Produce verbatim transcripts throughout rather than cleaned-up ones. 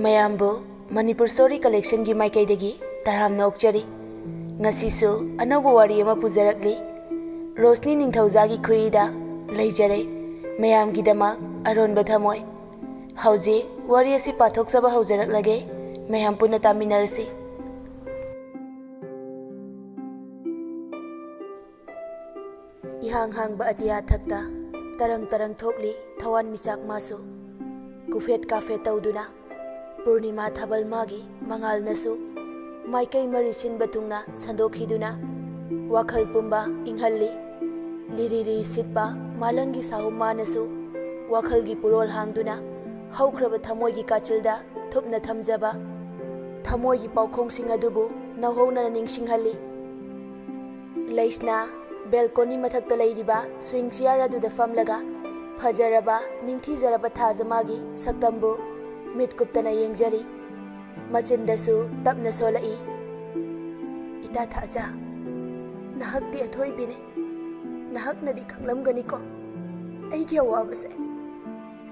ꯃꯌꯥꯝꯕꯨ ꯃꯅꯤꯄꯨꯔ ꯁ꯭ꯇꯣꯔꯤ ꯀꯂꯦꯛꯁꯟꯒꯤ ꯃꯥꯏꯀꯩꯗꯒꯤ ꯇꯔꯥꯝꯅ ꯑꯣꯛꯆꯔꯤ꯫ ꯉꯁꯤꯁꯨ ꯑꯅꯧꯕ ꯋꯥꯔꯤ ꯑꯃ ꯄꯨꯖꯔꯛꯂꯤ꯫ ꯔꯣꯁꯅꯤ ꯅꯤꯡꯊꯧꯖꯥꯒꯤ ꯈꯨꯠꯏꯗ ꯂꯩꯖꯔꯦ ꯃꯌꯥꯝꯒꯤꯗꯃꯛ ꯑꯔꯣꯟꯕ ꯊꯃꯣꯏ꯫ ꯍꯧꯖꯤꯛ ꯋꯥꯔꯤ ꯑꯁꯤ ꯄꯥꯊꯣꯛꯆꯕ ꯍꯧꯖꯔꯛꯂꯒꯦ, ꯃꯌꯥꯝ ꯄꯨꯟꯅ ꯇꯥꯃꯤꯟꯅꯔꯁꯤ꯫ ꯏꯍꯥꯡ ꯍꯥꯡꯕ ꯑꯇꯤꯌꯥ ꯊꯛꯇ ꯇꯔꯪ ꯇꯔꯪ ꯊꯣꯛꯂꯤ ꯊꯋꯥꯟꯃꯤꯆꯥꯛ ꯃꯥꯁꯨ꯫ ꯀꯨꯐꯦꯠ ꯀꯥꯐꯦꯠ ꯇꯧꯗꯨꯅ ꯄꯨꯔꯅꯤꯃꯥ ꯊꯥꯕꯜ ꯃꯥꯒꯤ ꯃꯉꯥꯜꯅꯁꯨ ꯃꯥꯏꯀꯩ ꯃꯔꯤ ꯁꯤꯟꯕ ꯊꯨꯡꯅ ꯁꯟꯗꯣꯛꯈꯤꯗꯨꯅ ꯋꯥꯈꯜ ꯄꯨꯝꯕ ꯏꯪꯍꯜꯂꯤ꯫ ꯂꯤꯔꯤ ꯂꯤꯔꯤ ꯁꯤꯠꯄ ꯃꯥꯂꯪꯒꯤ ꯁꯥꯍꯨꯝ ꯃꯥꯅꯁꯨ ꯋꯥꯈꯜꯒꯤ ꯄꯨꯔꯣꯜ ꯍꯥꯡꯗꯨꯅ ꯍꯧꯈ꯭ꯔꯕ ꯊꯃꯣꯏꯒꯤ ꯀꯥꯆꯤꯜꯗ ꯊꯨꯞꯅ ꯊꯝꯖꯕ ꯊꯃꯣꯏꯒꯤ ꯄꯥꯎꯈꯣꯡꯁꯤꯡ ꯑꯗꯨꯕꯨ ꯅꯧꯍꯧꯅꯅ ꯅꯤꯡꯁꯤꯡꯍꯜꯂꯤ꯫ ꯂꯩꯁꯅꯥ ꯕꯦꯜꯀꯣꯅꯤ ꯃꯊꯛꯇ ꯂꯩꯔꯤꯕ ꯁ꯭ꯋꯤꯡ ꯆꯤꯌꯥꯔ ꯑꯗꯨꯗ ꯐꯝꯂꯒ ꯐꯖꯔꯕ ꯅꯤꯡꯊꯤꯖꯔꯕ ꯊꯥꯖꯃꯥꯒꯤ ꯁꯛꯇꯝꯕꯨ ꯃꯤꯠ ꯀꯨꯞꯇꯅ ꯌꯦꯡꯖꯔꯤ꯫ ꯃꯆꯤꯟꯗꯁꯨ ꯇꯞꯅ ꯁꯣꯜꯂꯛꯏ, "ꯏꯇꯥ ꯊꯥꯖ, ꯅꯍꯥꯛꯇꯤ ꯑꯊꯣꯏꯕꯤꯅꯤ꯫ ꯅꯍꯥꯛꯅꯗꯤ ꯈꯪꯂꯝꯒꯅꯤꯀꯣ ꯑꯩꯒꯤ ꯑꯋꯥꯕꯁꯦ,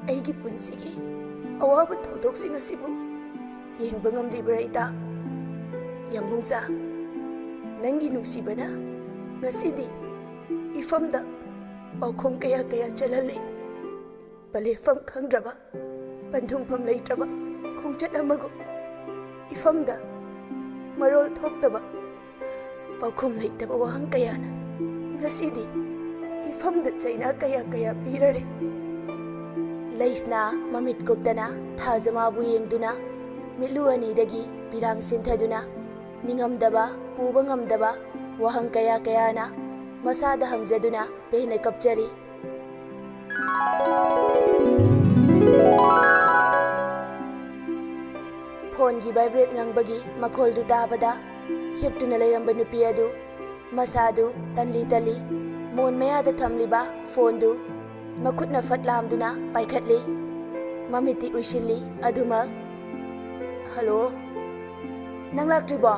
ꯑꯩꯒꯤ ꯄꯨꯟꯁꯤꯒꯤ ꯑꯋꯥꯕ ꯊꯧꯗꯣꯛꯁꯤꯡ ꯑꯁꯤꯕꯨ ꯌꯦꯡꯕ ꯉꯝꯂꯤꯕ꯭ꯔꯥ ꯏꯇꯥ? ꯌꯥꯝꯕꯨꯡꯖꯥ, ꯅꯪꯒꯤ ꯅꯨꯡꯁꯤꯕꯅ ꯉꯁꯤꯗꯤ ꯏꯐꯝꯗ ꯄꯥꯎꯈꯣꯡ ꯀꯌꯥ ꯀꯌꯥ ꯆꯜꯍꯜꯂꯦ꯫ ꯄꯂꯦꯐꯝ ꯈꯪꯗ꯭ꯔꯕ, ꯄꯟꯊꯨꯡꯐꯝ ꯂꯩꯇ꯭ꯔꯕ ꯈꯣꯡꯆꯠ ꯑꯃꯒꯨꯝ ꯏꯐꯝꯗ ꯃꯔꯣꯜ ꯊꯣꯛꯇꯕ, ꯄꯥꯎꯈꯨꯝ ꯂꯩꯇꯕ ꯋꯥꯍꯪ ꯀꯌꯥꯅ ꯉꯁꯤꯗꯤ ꯏꯐꯝꯗ ꯆꯩꯅꯥ ꯀꯌꯥ ꯀꯌꯥ ꯄꯤꯔꯔꯦ꯫" ꯂꯩꯁꯅꯥ ꯃꯃꯤꯠ ꯀꯨꯞꯇꯅ ꯊꯥꯖꯃꯥꯕꯨ ꯌꯦꯡꯗꯨꯅ ꯃꯤꯠꯂꯨ ꯑꯅꯤꯗꯒꯤ ꯄꯤꯔꯥꯡ ꯁꯤꯟꯊꯗꯨꯅ ꯅꯤꯡꯉꯝꯗꯕ, ꯄꯨꯕ ꯉꯝꯗꯕ ꯋꯥꯍꯪ ꯀꯌꯥ ꯀꯌꯥꯅ ꯃꯁꯥꯗ ꯍꯪꯖꯗꯨꯅ ꯄꯦꯟꯅ ꯀꯞꯆꯔꯤ꯫ ꯐꯣꯟꯒꯤ ꯚꯥꯏꯕ꯭ꯔꯦꯠ ꯉꯪꯕꯒꯤ ꯃꯈꯣꯜꯗꯨ ꯇꯥꯕꯗ ꯍꯤꯞꯇꯨꯅ ꯂꯩꯔꯝꯕ ꯅꯨꯄꯤ ꯑꯗꯨ ꯃꯁꯥꯗꯨ ꯇꯜꯂꯤ ꯇꯜꯂꯤ ꯃꯣꯟ ꯃꯌꯥꯗ ꯊꯝꯂꯤꯕ ꯐꯣꯟꯗꯨ ꯃꯈꯨꯠꯅ ꯐꯠ ꯂꯥꯝꯗꯨꯅ ꯄꯥꯏꯈꯠꯂꯤ꯫ ꯃꯃꯤꯠꯇꯤ ꯎꯏꯁꯤꯜꯂꯤ ꯑꯗꯨꯃꯛ꯫ "ꯍꯜꯂꯣ, ꯅꯪ ꯂꯥꯛꯇ꯭ꯔꯤꯕꯣ?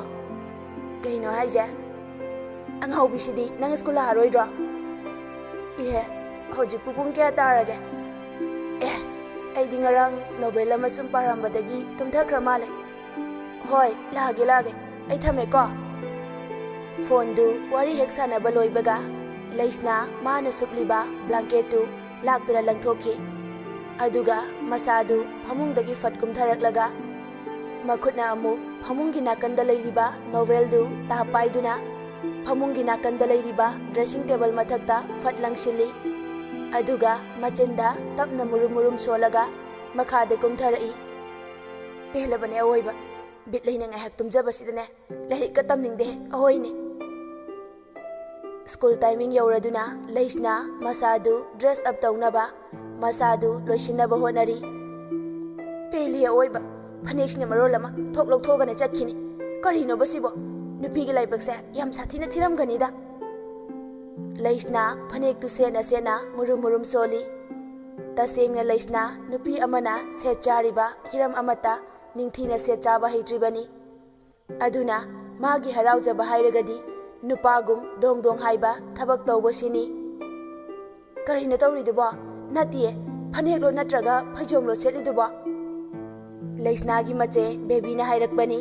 ꯀꯩꯅꯣ ꯍꯥꯏꯁꯦ? ꯑꯉꯥꯎꯕꯤꯁꯤꯗꯤ ꯅꯪ ꯁ꯭ꯀꯨꯜ ꯂꯥꯛꯑꯔꯣꯏꯗ꯭ꯔꯣ? ꯏꯍꯦ, ꯍꯧꯖꯤꯛꯄꯨ ꯄꯨꯡ ꯀꯌꯥ ꯇꯥꯔꯒꯦ? ꯑꯦ, ꯑꯩꯗꯤ ꯉꯔꯥꯡ ꯅꯣꯕꯦꯜ ꯑꯃ ꯁꯨꯝ ꯄꯥꯔꯝꯕꯗꯒꯤ ꯇꯨꯝꯊꯈ꯭ꯔ ꯃꯥꯜꯂꯦ꯫ ꯍꯣꯏ, ꯂꯥꯛꯑꯒꯦ, ꯂꯥꯛꯑꯒꯦ꯫ ꯑꯩ ꯊꯝꯃꯦꯀꯣ꯫ ꯐꯣꯟꯗꯨ ꯋꯥꯔꯤ ꯍꯦꯛ ꯁꯥꯟꯅꯕ ꯂꯣꯏꯕꯒ ꯂꯩꯁꯅꯥ ꯃꯥꯅ ꯁꯨꯞꯂꯤꯕ ꯕ꯭ꯂꯥꯡꯀꯦꯠꯇꯨ ꯂꯥꯛꯇꯨꯅ ꯂꯪꯊꯣꯛꯈꯤ꯫ ꯑꯗꯨꯒ ꯃꯁꯥꯗꯨ ꯐꯃꯨꯡꯗꯒꯤ ꯐꯠ ꯀꯨꯝꯊꯔꯛꯂꯒ ꯃꯈꯨꯠꯅ ꯑꯃꯨꯛ ꯐꯃꯨꯡꯒꯤ ꯅꯥꯀꯟꯗ ꯂꯩꯔꯤꯕ ꯅꯣꯕꯦꯜꯗꯨ ꯇꯥ ꯄꯥꯏꯗꯨꯅ ꯐꯃꯨꯡꯒꯤ ꯅꯥꯀꯟꯗ ꯂꯩꯔꯤꯕ ꯗ꯭ꯔꯦꯁꯤꯡ ꯇꯦꯕꯜ ꯃꯊꯛꯇ ꯐꯠ ꯂꯪꯁꯤꯜꯂꯤ꯫ ꯑꯗꯨꯒ ꯃꯆꯤꯟꯗ ꯇꯞꯅ ꯃꯨꯔꯨꯝ ꯃꯨꯔꯨꯝ ꯁꯣꯜꯂꯒ ꯃꯈꯥꯗ ꯀꯨꯝꯊꯔꯛꯏ꯫ ꯄꯦꯜꯂꯕꯅꯦ ꯑꯋꯣꯏꯕ꯫ ꯕꯤꯠ ꯂꯩꯅ ꯉꯥꯏꯍꯥꯛ ꯇꯨꯝꯖꯕꯁꯤꯗꯅꯦ ꯂꯥꯏꯔꯤꯛꯀ ꯇꯝꯅꯤꯡꯗꯦ ꯑꯍꯣꯏꯅꯦ꯫ ꯁ꯭ꯀꯨꯜ ꯇꯥꯏꯃꯤꯡ ꯌꯧꯔꯗꯨꯅ ꯂꯩꯁꯅꯥ ꯃꯁꯥꯗꯨ ꯗ꯭ꯔꯦꯁ ꯑꯞ ꯇꯧꯅꯕ ꯃꯁꯥꯗꯨ ꯂꯣꯏꯁꯤꯟꯅꯕ ꯍꯣꯠꯅꯔꯤ꯫ ꯄꯦꯜꯂꯤ ꯑꯑꯣꯏꯕ꯫ ꯐꯅꯦꯛꯁꯤꯅ ꯃꯔꯣꯜ ꯑꯃ ꯊꯣꯛ ꯂꯧꯊꯣꯛꯑꯒꯅ ꯆꯠꯈꯤꯅꯤ꯫ ꯀꯔꯤꯅꯣꯕ ꯁꯤꯕꯣ? ꯅꯨꯄꯤꯒꯤ ꯂꯥꯏꯕꯛꯁꯦ ꯌꯥꯝ ꯁꯥꯊꯤꯅ ꯊꯤꯔꯝꯒꯅꯤꯗ꯫ ꯂꯩꯁꯅꯥ ꯐꯅꯦꯛꯇꯨ ꯁꯦꯠꯅ ꯁꯦꯠꯅ ꯃꯨꯔꯨꯝ ꯃꯨꯔꯨꯝ ꯁꯣꯜꯂꯤ꯫ ꯇꯁꯦꯡꯅ ꯂꯩꯁꯅꯥ ꯅꯨꯄꯤ ꯑꯃꯅ ꯁꯦꯠ ꯆꯥꯔꯤꯕ ꯍꯤꯔꯝ ꯑꯃꯠꯇ ꯅꯤꯡꯊꯤꯅ ꯁꯦꯠ ꯆꯥꯕ ꯍꯩꯇ꯭ꯔꯤꯕꯅꯤ꯫ ꯑꯗꯨꯅ ꯃꯥꯒꯤ ꯍꯔꯥꯎꯖꯕ ꯍꯥꯏꯔꯒꯗꯤ ꯅꯨꯄꯥꯒꯨꯝ ꯗꯣꯡ ꯗꯣꯡ ꯍꯥꯏꯕ ꯊꯕꯛ ꯇꯧꯕꯁꯤꯅꯤ꯫ ꯀꯔꯤꯅꯣ ꯇꯧꯔꯤꯗꯨꯕꯣ? ꯅꯠꯇꯤꯌꯦ, ꯐꯅꯦꯛꯂꯣ ꯅꯠꯇ꯭ꯔꯒ ꯐꯩꯖꯣꯝꯂꯣ ꯁꯦꯠꯂꯤꯗꯨꯕꯣ? ꯂꯩꯁꯅꯥꯒꯤ ꯃꯆꯦ ꯕꯦꯕꯤꯅ ꯍꯥꯏꯔꯛꯄꯅꯤ꯫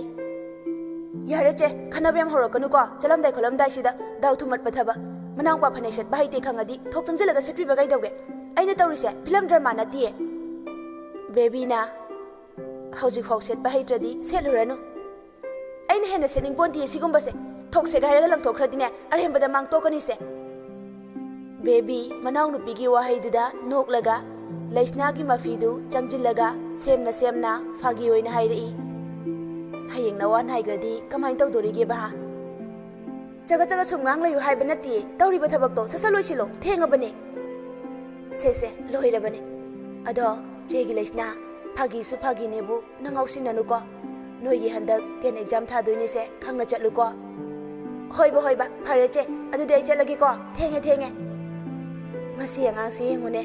ꯌꯥꯔꯦ ꯆꯦ, ꯈꯟꯅꯕ ꯌꯥꯝ ꯍꯧꯔꯛꯀꯅꯨꯀꯣ꯫ ꯆꯠꯂꯝꯗꯥꯏ ꯈꯣꯠꯂꯝꯗꯥꯏꯁꯤꯗ ꯗꯥꯎ ꯊꯨꯝꯃꯠꯄ ꯊꯕꯛ꯫ ꯃꯅꯥꯎꯄꯥ ꯐꯅꯦꯛ ꯁꯦꯠꯄ ꯍꯩꯇꯦ ꯈꯪꯉꯗꯤ ꯊꯣꯛ ꯆꯪꯁꯤꯜꯂꯒ ꯁꯦꯠꯄꯤꯕ ꯀꯩꯗꯧꯒꯦ? ꯑꯩꯅ ꯇꯧꯔꯤꯁꯦ ꯐꯤꯂꯝ ꯗ꯭ꯔꯃꯥ ꯅꯠꯇꯤꯌꯦ꯫ ꯕꯦꯕꯤꯅ, ꯍꯧꯖꯤꯛꯐꯥꯎ ꯁꯦꯠꯄ ꯍꯩꯇ꯭ꯔꯗꯤ ꯁꯦꯠꯂꯨꯔꯅꯨ꯫ ꯑꯩꯅ ꯍꯦꯟꯅ ꯁꯦꯠꯅꯤꯡꯄꯣꯟꯇꯤꯌꯦ ꯁꯤꯒꯨꯝꯕꯁꯦ꯫ ꯊꯣꯛꯁꯦꯒ ꯍꯥꯏꯔꯒ ꯂꯪꯊꯣꯛꯈ꯭ꯔꯗꯤꯅꯦ ꯑꯔꯦꯝꯕꯗ ꯃꯥꯡ ꯇꯣꯛꯀꯅꯤꯁꯦ꯫ ꯕꯦꯕꯤ ꯃꯅꯥꯎꯅꯨꯄꯤꯒꯤ ꯋꯥꯍꯩꯗꯨꯗ ꯅꯣꯛꯂꯒ ꯂꯩꯁꯅꯥꯒꯤ ꯃꯐꯤꯗꯨ ꯆꯪꯁꯤꯜꯂꯒ ꯁꯦꯝꯅ ꯁꯦꯝꯅ ꯐꯥꯒꯤ ꯑꯣꯏꯅ ꯍꯥꯏꯔꯛꯏ꯫ ꯍꯌꯦꯡ ꯅꯋꯥ ꯅꯥꯏꯈ꯭ꯔꯗꯤ ꯀꯃꯥꯏꯅ ꯇꯧꯗꯣꯔꯤꯒꯦꯕ ꯍꯥ? ꯆꯒꯠ ꯆꯒꯠ ꯁꯨꯝ ꯉꯥꯡ ꯂꯩꯌꯨ ꯍꯥꯏꯕ ꯅꯠꯇꯤꯌꯦ꯫ ꯇꯧꯔꯤꯕ ꯊꯕꯛꯇꯣ ꯁꯠ ꯁꯠ ꯂꯣꯏꯁꯤꯜꯂꯣ, ꯊꯦꯡꯉꯕꯅꯦ꯫ ꯁꯦ ꯁꯦ, ꯂꯣꯏꯔꯕꯅꯦ꯫ ꯑꯗꯣ ꯆꯦꯒꯤ ꯂꯩꯁꯅꯥ, ꯐꯥꯒꯤꯁꯨ ꯐꯥꯒꯤꯅꯦꯕꯨ ꯅꯪ ꯉꯥꯎꯁꯤꯟꯅꯅꯨꯀꯣ꯫ ꯅꯣꯏꯒꯤ ꯍꯟꯗꯛ ꯇꯦꯟ ꯑꯦꯛꯖꯥꯝ ꯊꯥꯗꯣꯏꯅꯤꯁꯦ ꯈꯪꯅ ꯆꯠꯂꯨꯀꯣ꯫ ꯍꯣꯏꯕ ꯍꯣꯏꯕ, ꯐꯔꯦ ꯆꯦ, ꯑꯗꯨꯗꯤ ꯑꯩ ꯆꯠꯂꯒꯦꯀꯣ꯫ ꯊꯦꯡꯉꯦ ꯊꯦꯡꯉꯦ꯫ ꯃꯁꯤ ꯑꯉꯥꯡꯁꯤ ꯌꯦꯡꯉꯨꯅꯦ꯫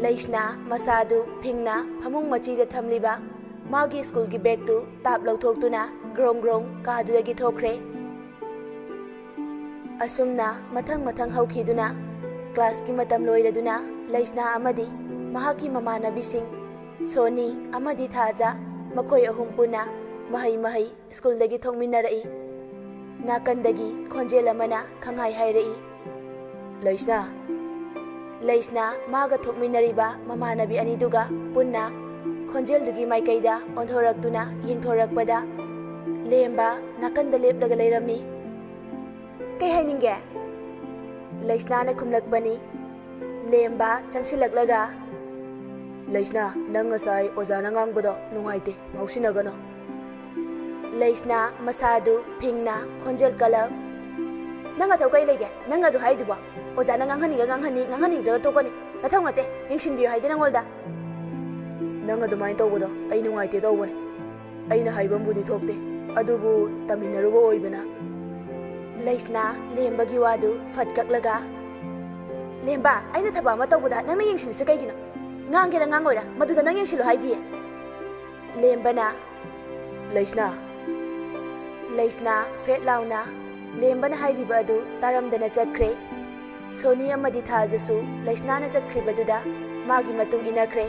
ꯂꯩꯁꯅꯥ ꯃꯁꯥꯗꯨ ꯐꯤꯡꯅ ꯐꯃꯨꯡ ꯃꯆꯤꯗ ꯊꯝꯂꯤꯕ ꯃꯥꯒꯤ ꯁ꯭ꯀꯨꯜꯒꯤ ꯕꯦꯒꯇꯨ ꯇꯥꯞ ꯂꯧꯊꯣꯛꯇꯨꯅ ꯒ꯭ꯔꯣꯡ ꯒ꯭ꯔꯣꯡ ꯀꯥꯗꯨꯗꯒꯤ ꯊꯣꯛꯈ꯭ꯔꯦ꯫ ꯑꯁꯨꯝꯅ ꯃꯊꯪ ꯃꯊꯪ ꯍꯧꯈꯤꯗꯨꯅ ꯀ꯭ꯂꯥꯁꯀꯤ ꯃꯇꯝ ꯂꯣꯏꯔꯗꯨꯅ ꯂꯩꯁꯅꯥ ꯑꯃꯗꯤ ꯃꯍꯥꯛꯀꯤ ꯃꯃꯥꯟꯅꯕꯤꯁꯤꯡ ꯁꯣꯅꯤ ꯑꯃꯗꯤ ꯊꯥꯖ, ꯃꯈꯣꯏ ꯑꯍꯨꯝ ꯄꯨꯟꯅ ꯃꯍꯩ ꯃꯍꯩ ꯁ꯭ꯀꯨꯜꯗꯒꯤ ꯊꯣꯛꯃꯤꯟꯅꯔꯛꯏ꯫ ꯅꯥꯀꯟꯗꯒꯤ ꯈꯣꯟꯖꯦꯜ ꯑꯃꯅ ꯈꯪꯍꯥꯏ ꯍꯥꯏꯔꯛꯏ, "ꯂꯩꯁꯅꯥ!" ꯂꯩꯁꯅꯥ ꯃꯥꯒ ꯊꯣꯛꯃꯤꯟꯅꯔꯤꯕ ꯃꯃꯥꯟꯅꯕꯤ ꯑꯅꯤꯗꯨꯒ ꯄꯨꯟꯅ ꯈꯣꯟꯖꯦꯜꯗꯨꯒꯤ ꯃꯥꯏꯀꯩꯗ ꯑꯣꯟꯊꯣꯔꯛꯇꯨꯅ ꯌꯦꯡꯊꯣꯔꯛꯄꯗ, ꯂꯦꯝꯕ ꯅꯥꯀꯟꯗ ꯂꯦꯞꯂꯒ ꯂꯩꯔꯝꯃꯤ꯫ "ꯀꯩ ꯍꯥꯏꯅꯤꯡꯒꯦ?" ꯂꯩꯁꯅꯥꯅ ꯈꯨꯝꯂꯛꯄꯅꯤ꯫ ꯂꯦꯝꯕ ꯆꯪꯁꯤꯜꯂꯛꯂꯒ, "ꯂꯩꯁꯅꯥ, ꯅꯪ ꯉꯁꯥꯏ ꯑꯣꯖꯥꯅ ꯉꯥꯡꯕꯗꯣ ꯅꯨꯡꯉꯥꯏꯇꯦ, ꯉꯥꯎꯁꯤꯟꯅꯒꯅꯣ꯫" ꯂꯩꯁꯅꯥ ꯃꯁꯥꯗꯨ ꯐꯤꯡꯅ ꯈꯣꯟꯖꯦꯜ ꯀꯜꯂ, "ꯅꯪ ꯑꯊꯧ ꯀꯩ ꯂꯩꯒꯦ? ꯅꯪ ꯑꯗꯨ ꯍꯥꯏꯗꯨꯕꯣ? ꯑꯣꯖꯥꯅ ꯉꯥꯡꯍꯟꯅꯤꯡꯒ ꯉꯥꯡꯍꯟꯅꯤ, ꯉꯥꯡꯍꯟꯅꯤꯡꯗ꯭ꯔꯒ ꯇꯣꯛꯀꯅꯤ꯫ ꯅꯊꯧ ꯅꯠꯇꯦ, ꯌꯦꯡꯁꯤꯟꯕꯤꯌꯨ ꯍꯥꯏꯗꯤ ꯅꯪꯉꯣꯟꯗ?" "ꯅꯪ ꯑꯗꯨꯃꯥꯏꯅ ꯇꯧꯕꯗꯣ ꯑꯩ ꯅꯨꯡꯉꯥꯏꯇꯦ ꯇꯧꯕꯅꯦ꯫ ꯑꯩꯅ ꯍꯥꯏꯕꯝꯕꯨꯗꯤ ꯊꯣꯛꯇꯦ, ꯑꯗꯨꯕꯨ ꯇꯝꯃꯤꯟꯅꯔꯨꯕ ꯑꯣꯏꯕꯅ꯫" ꯂꯩꯁꯅꯥ ꯂꯦꯝꯕꯒꯤ ꯋꯥꯗꯨ ꯐꯠ ꯀꯛꯂꯒ, "ꯂꯦꯝꯕ, ꯑꯩꯅ ꯊꯕꯛ ꯑꯃ ꯇꯧꯕꯗ ꯅꯪꯅ ꯌꯦꯡꯁꯤꯜꯂꯤꯁꯤ ꯀꯩꯒꯤꯅꯣ? ꯉꯥꯡꯒꯦꯔꯥ ꯉꯥꯡꯉꯣꯏꯔꯥ, ꯃꯗꯨꯗ ꯅꯪ ꯌꯦꯡꯁꯤꯜꯂꯨ ꯍꯥꯏꯗꯤꯌꯦ꯫" ꯂꯦꯝꯕꯅ, "ꯂꯩꯁꯅꯥ!" ꯂꯩꯁꯅꯥ ꯐꯦꯠ ꯂꯥꯎꯅ ꯂꯦꯝꯕꯅ ꯍꯥꯏꯔꯤꯕ ꯑꯗꯨ ꯇꯥꯔꯝꯗꯅ ꯆꯠꯈ꯭ꯔꯦ꯫ ꯁꯣꯅꯤ ꯑꯃꯗꯤ ꯊꯥꯖꯁꯨ ꯂꯩꯁꯅꯥꯅ ꯆꯠꯈ꯭ꯔꯤꯕꯗꯨꯗ ꯃꯥꯒꯤ ꯃꯇꯨꯡ ꯏꯟꯅꯈ꯭ꯔꯦ꯫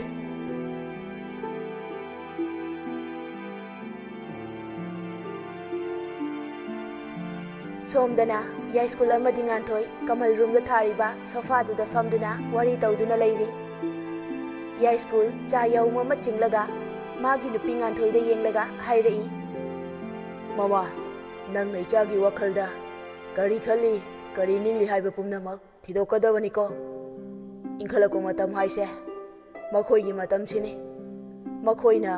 ꯁꯣꯝꯗꯅ ꯌꯥꯏꯁ꯭ꯀꯨꯜ ꯑꯃꯗꯤ ꯉꯥꯟꯊꯣꯏ ꯀꯃꯜ ꯔꯨꯝꯗ ꯊꯥꯔꯤꯕ ꯁꯣꯐꯥꯗꯨꯗ ꯐꯝꯗꯨꯅ ꯋꯥꯔꯤ ꯇꯧꯗꯨꯅ ꯂꯩꯔꯤ꯫ ꯌꯥꯏꯁ꯭ꯀꯨꯜ ꯆꯥ ꯌꯥꯎꯝ ꯑꯃ ꯆꯤꯡꯂꯒ ꯃꯥꯒꯤ ꯅꯨꯄꯤ ꯉꯥꯟꯊꯣꯏꯗ ꯌꯦꯡꯂꯒ ꯍꯥꯏꯔꯛꯏ, "ꯃꯃꯥ, ꯅꯪꯅ ꯏꯆꯥꯒꯤ ꯋꯥꯈꯜꯗ ꯀꯔꯤ ꯈꯜꯂꯤ, ꯀꯔꯤ ꯅꯤꯡꯂꯤ ꯍꯥꯏꯕ ꯄꯨꯝꯅꯃꯛ ꯊꯤꯗꯣꯛꯀꯗꯕꯅꯤꯀꯣ꯫ ꯏꯟꯈꯠꯂꯛꯄ ꯃꯇꯝ ꯍꯥꯏꯁꯦ ꯃꯈꯣꯏꯒꯤ ꯃꯇꯝꯁꯤꯅꯤ꯫ ꯃꯈꯣꯏꯅ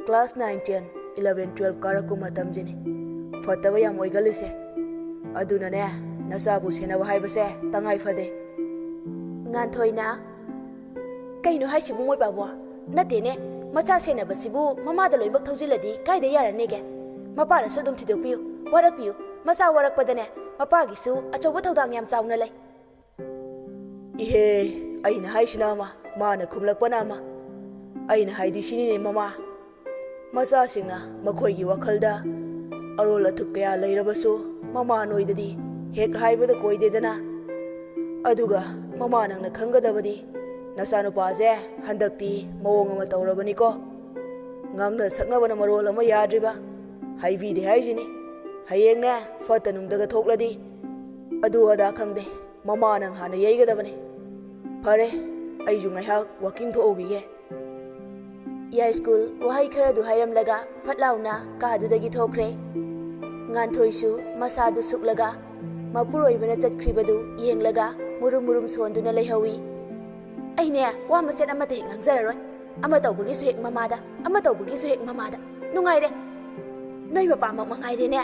class nine, ten, eleven, twelve ꯀꯥꯔꯛꯄ ꯃꯇꯝꯁꯤꯅꯤ ꯐꯠꯇꯕ ꯌꯥꯝ ꯑꯣꯏꯒꯜꯂꯤꯁꯦ꯫ ꯑꯗꯨꯅꯅꯦ, ꯅꯆꯥꯕꯨ ꯁꯦꯟꯅꯕ ꯍꯥꯏꯕꯁꯦ ꯇꯉꯥꯏ ꯐꯗꯦ꯫" ꯉꯥꯟꯊꯣꯏꯅ, "ꯀꯩꯅꯣ ꯍꯥꯏꯁꯤꯕꯨ ꯃꯣꯏ ꯄꯥꯕꯣ? ꯅꯠꯇꯦꯅꯦ, ꯃꯆꯥ ꯁꯦꯟꯅꯕꯁꯤꯕꯨ ꯃꯃꯥꯗ ꯂꯣꯏꯅꯃꯛ ꯊꯧꯖꯤꯜꯂꯗꯤ ꯀꯥꯏꯗ ꯌꯥꯔꯅꯦꯒꯦ? ꯃꯄꯥꯅꯁꯨ ꯑꯗꯨꯝ ꯊꯤꯗꯣꯛꯄꯤꯌꯨ, ꯋꯥꯔꯛꯄꯤꯌꯨ꯫ ꯃꯆꯥ ꯋꯥꯔꯛꯄꯗꯅꯦ ꯃꯄꯥꯒꯤꯁꯨ ꯑꯆꯧꯕ ꯊꯧꯗꯥꯡ ꯌꯥꯝ ꯆꯥꯎꯅ ꯂꯩ꯫" "ꯏꯍꯦ, ꯑꯩꯅ ꯍꯥꯏꯁꯤꯅ ꯑꯃ, ꯃꯥꯅ ꯈꯨꯝꯂꯛꯄꯅ ꯑꯃ꯫ ꯑꯩꯅ ꯍꯥꯏꯗꯤ ꯁꯤꯅꯤꯅꯦ ꯃꯃꯥ, ꯃꯆꯥꯁꯤꯡꯅ ꯃꯈꯣꯏꯒꯤ ꯋꯥꯈꯜꯗ ꯑꯔꯣꯜ ꯑꯊꯨꯞ ꯀꯌꯥ ꯂꯩꯔꯕꯁꯨ ꯃꯃꯥ ꯅꯣꯏꯗꯗꯤ ꯍꯦꯛ ꯍꯥꯏꯕꯗ ꯀꯣꯏꯗꯦꯗꯅ꯫ ꯑꯗꯨꯒ ꯃꯃꯥ ꯅꯪꯅ ꯈꯪꯒꯗꯕꯗꯤ ꯅꯆꯥꯅꯨꯄꯥꯁꯦ ꯍꯟꯗꯛꯇꯤ ꯃꯑꯣꯡ ꯑꯃ ꯇꯧꯔꯕꯅꯤꯀꯣ꯫ ꯉꯥꯡꯅ ꯁꯛꯅꯕꯅ ꯃꯔꯣꯜ ꯑꯃ ꯌꯥꯗ꯭ꯔꯤꯕ꯫ ꯍꯥꯏꯕꯤꯗꯦ ꯍꯥꯏꯁꯤꯅꯤ꯫ ꯍꯌꯦꯡꯅꯦ ꯐꯠꯇ ꯅꯨꯡꯗꯒ ꯊꯣꯛꯂꯗꯤ ꯑꯗꯨ ꯑꯗꯥ ꯈꯪꯗꯦ꯫ ꯃꯃꯥꯅ ꯍꯥꯟꯅ ꯌꯩꯒꯗꯕꯅꯤ꯫ ꯐꯔꯦ, ꯑꯩꯁꯨ ꯉꯥꯏꯍꯥꯛ ꯋꯥꯀꯤꯡ ꯊꯣꯛꯎꯈꯤꯒꯦ꯫ ꯌꯥꯏꯁ꯭ꯀꯨꯜ ꯋꯥꯍꯩ ꯈꯔꯗꯨ ꯍꯥꯏꯔꯝꯂꯒ ꯐꯠ ꯂꯥꯎꯅ ꯀꯥꯗꯨꯗꯒꯤ ꯊꯣꯛꯈ꯭ꯔꯦ꯫ ꯉꯥꯟꯊꯣꯏꯁꯨ ꯃꯁꯥꯗꯨ ꯁꯨꯛꯂꯒ ꯃꯄꯨꯔꯣꯏꯕꯅ ꯆꯠꯈ꯭ꯔꯤꯕꯗꯨ ꯌꯦꯡꯂꯒ ꯃꯨꯔꯨꯝ ꯃꯨꯔꯨꯝ ꯁꯣꯟꯗꯨꯅ ꯂꯩꯍꯧꯏ꯫ "ꯑꯩꯅꯦ ꯋꯥ ꯃꯆꯦꯠ ꯑꯃꯠꯇ ꯍꯦꯛ ꯉꯥꯡꯖꯔꯔꯣꯏ꯫ ꯑꯃ ꯇꯧꯕꯒꯤꯁꯨ ꯍꯦꯛ ꯃꯃꯥꯗ, ꯑꯃ ꯇꯧꯕꯒꯤꯁꯨ ꯍꯦꯛ ꯃꯃꯥꯗ꯫ ꯅꯨꯡꯉꯥꯏꯔꯦ꯫ ꯅꯣꯏ ꯃꯄꯥꯃꯛ ꯃꯉꯥꯏꯔꯦꯅꯦ꯫"